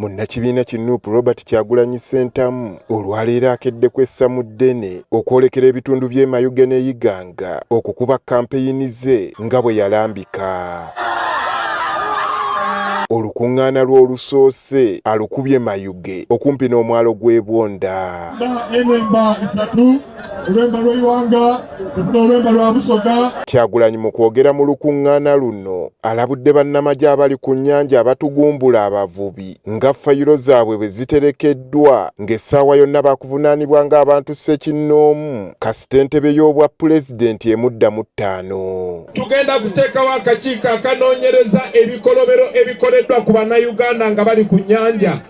Munnakibiina ki Nup Robert Kyagulanyi Ssentamu olwaleero akedde kwessa mu ddene okwolekera ebitundu by'e Mayuge ne Iganga okukuba kampeyini ze nga bwe yalambika. Olukuŋŋaana lwe olusoose alukubye Mayuge okumpi n'omwalo gw'e Bwonda. Enemba isatu, olwemba lw'eiwanga, efuna olwemba lwa Busoga. Kyagulanyi mu kwogera mu lukuŋŋaana luno alabudde bannamagye abali ku nnyanja abatugumbula abavubi nga fayiro zaabwe bwe ziterekeddwa ng'essaawa yonna bakuvunaanibwa ng'abantu ssekinnoomu kasita entebe y'obwa pulezidenti emudda mu ttaano. Tugenda kuteekawo akakiiko akanoonyereza ebikolobero ebikoleddwa ku Bannayuganda nga bali ku nnyanja,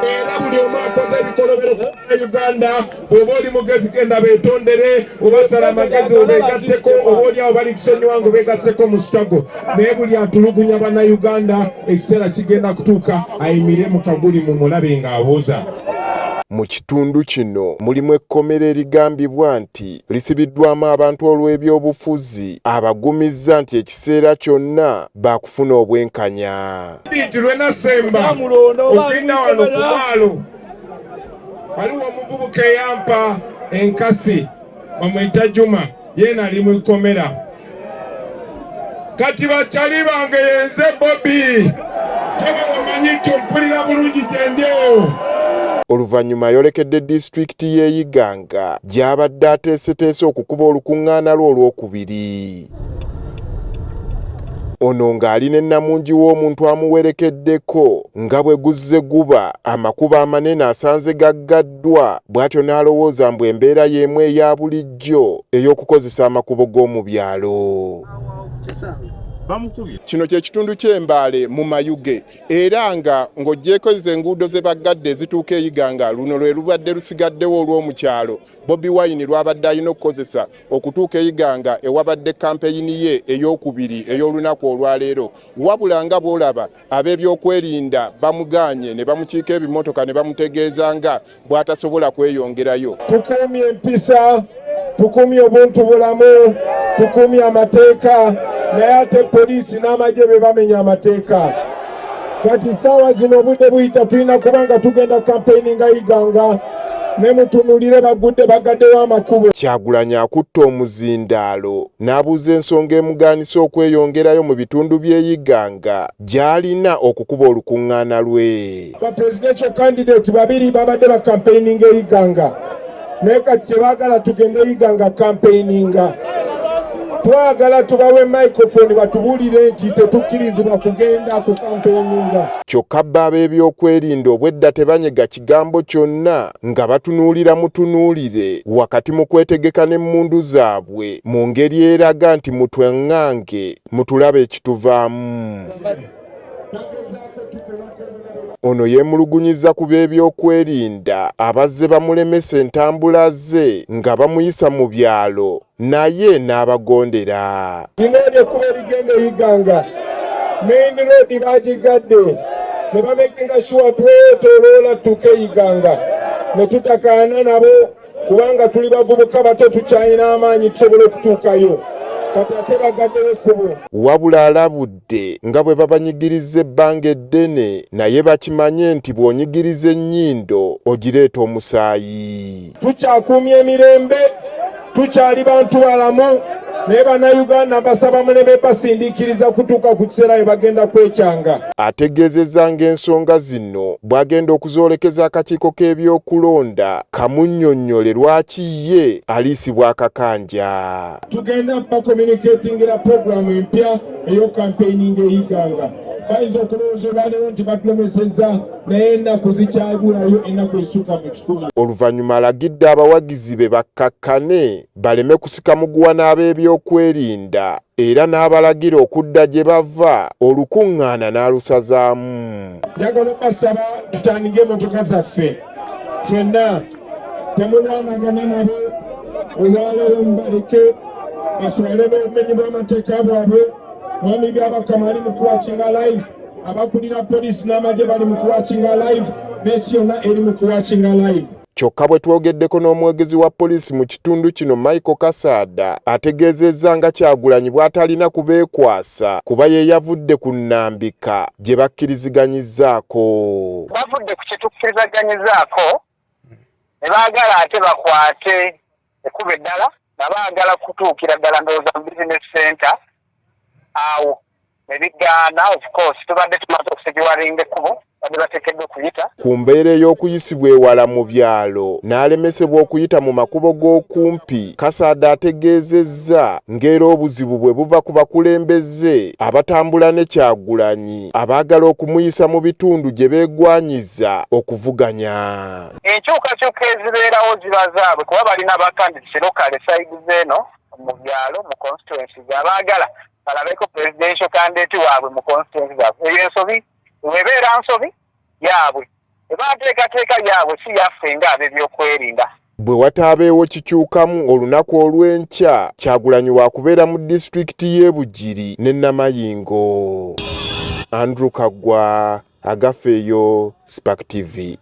era buli omu akoze ebikolobero ku Bannayuganda, bw'oba oli mugezi genda beetondere, obasala amagezi obeegatteko, oba oli awo bali kusonyiwa nga obeegasseko mu struggle. Naye buli atulugunya Bannayuganda ekiseera kigenda kutuuka ayimire mu kaguli mumulabe ng'abuuza. Mu kitundu kino mulimu ekkomera erigambibwa nti lisibiddwamu abantu olw'ebyobufuzi, abagumizza nti ekiseera kyonna baakufuna obwenkanya. Nti lwe nasemba okuyita wano ku mwalo waliwo omuvubuka eyampa enkasi bamuyita Juma, yeena ali mu kkomera. Kati bakyali bange yenze Bobi, tebe omanyi nti ompulira bulungi gyendi eyo. Oluvannyuma ayolekedde disitulikiti y'e Iganga gy'abadde ateeseteese okukuba olukuŋŋaana lwe olwokubiri. Ono ng'ali ne nnamungi w'omuntu amuwerekeddeko nga bwe guzze guba amakubo amanene asanze gaggaddwa, bw'atyo n'alowooza mbu embeera y'emu eya bulijjo ey'okukozesa amakubo g'omu byalo. Kino kye kitundu ky'e Mbale mu Mayuge, era nga ng'oggyeeko ezo enguudo ze baggadde ezituuka e Iganga, luno lwe lubadde lusigaddewo olw'omu kyalo Bobi Wine lw'abadde alina okukozesa okutuuka e Iganga ewabadde kampeyini ye ey'okubiri ey'olunaku olwaleero. Wabula nga bw'olaba ab'ebyokwerinda bamugaanye ne bamukiika ebimotoka ne bamutegeeza nga bw'atasobola kweyongerayo. Tukuumye empisa, tukuumye obuntu bulamu, tukuumye amateeka, naye ate poliisi n'amagye be bamenya amateeka. Kati ssaawa zino obudde buyita, tulina kuba nga tugenda kampeyini nga Iganga, ne mutunulire bagudde bagaddewo amakubo. Kyagulanyi akutte omuzindaalo n'abuuza ensonga emugaanisa okweyongerayo mu bitundu by'e Iganga gy'alina okukuba olukuŋŋaana lwe. Ba presidential candidate babiri babadde ba campaigning e Iganga, naye kati tebaagala tugende Iganga campaigninga. Twagala tubawe microphone batubuulire nti tetukkirizibwa kugenda ku campaigninga. Kyokka bo ab'ebyokwerinda obwedda tebanyega kigambo kyonna nga batunuulira mutunuulire wakati mu kwetegeka n'emmundu zaabwe mu ngeri eraga nti mutweŋŋange mutulabe ekituvaamu. Ono yeemulugunyizza ku b'ebyokwerinda abazze bamulemesa entambula ze nga bamuyisa mu byalo naye n'abagondera. Lino eryo ekkubo erigenda e Iganga, main road bagigadde ne bamakinga sure twetooloola tutuuke e Iganga ne tutakaana nabo, kubanga tuli bavubuka bato tukyalina amaanyi tusobola okutuukayo. Kati ate bagaddewo ekkubo. Wabula alabudde nga bwe babanyigiriza ebbanga eddene, naye bakimanye nti bw'onyigiriza ennyindo ogireeta omusaayi. Tukyakuumye emirembe, tukyali bantu balamu, naye Bannayuganda mbasaba muleme basindiikiriza kutuuka ku kiseera we bagenda kwekyanga. Ategeezezza ng'ensonga zino bw'agenda okuzoolekeza akakiiko k'ebyokulonda kamunnyonnyole lwaki ye aliisibwa akakanja. Tugenda bakomunikatingira puroguramu empya ey'okampeyini ng'eyiganga. Bayinza okulowooza olwaleero nti batulemesezza, naye ennaku zikyabulayo, ennaku ezisukka mu 100. Oluvannyuma alagidde abawagizi be bakkakkane baleme kusika muguwa n'ab'ebyokwerinda era n'abalagira okudda gye bava, olukuŋŋaana n'alusazaamu. Njagala obbasaba tutandike emmotoka zaffe ffenna, temulwanagana nabo olwaleero, mubaleke baswale n'obumenyi bw'amateeka bwabwe. Mwami Byabakama ali mu kuwakinga live, abakulira poliisi n'amagye bali mu kuwakinga live, n'ensi yonna eri mu kuwakinga live. Kyokka bwe twogeddeko n'omwogezi wa poliisi mu kitundu kino Michael Kasaada ategeezezza nga Kyagulanyi bw'atalina kubeekwasa kuba ye yavudde ku nnambika gye bakkiriziganyizzaako. Bavudde ku kye tukkirizaganyizzaako ne baagala ate bakwate ekkubo eddala nga baagala kutuukira ddala ndowooza mu business center awo ne bigaana. Of course tubadde tumaze okusecuringa ekkubo badde bateekeddwa okuyita. Ku mbeera ey'okuyisibwa ewala mu byalo n'alemesebwa okuyita mu makubo g'okumpi, Kasaada ategeezezza ng'era obuzibu bwe buva ku bakulembeze abatambula ne Kyagulanyi abaagala okumuyisa mu bitundu gye beegwanyiza okuvuganya. Enkyukakyuka ezibeerawo ziba zaabwe kuba balina ba candidates local side z'eno mu byalo mu constituencies abaagala balabeko presidential candidate waabwe mu constituency zaabwe. Eyo ensobi webeera nsobi yaabwe, ebanteekateeka yaabwe, si yaffe ng'ab'ebyokwerinda. Bwe wataabeewo kikyukamu, olunaku olw'enkya Kyagulanyi waakubeera mu disitulikiti y'e Bugiri ne Namayingo. Andrew Kaggwa, Agafeeyo, Spark TV.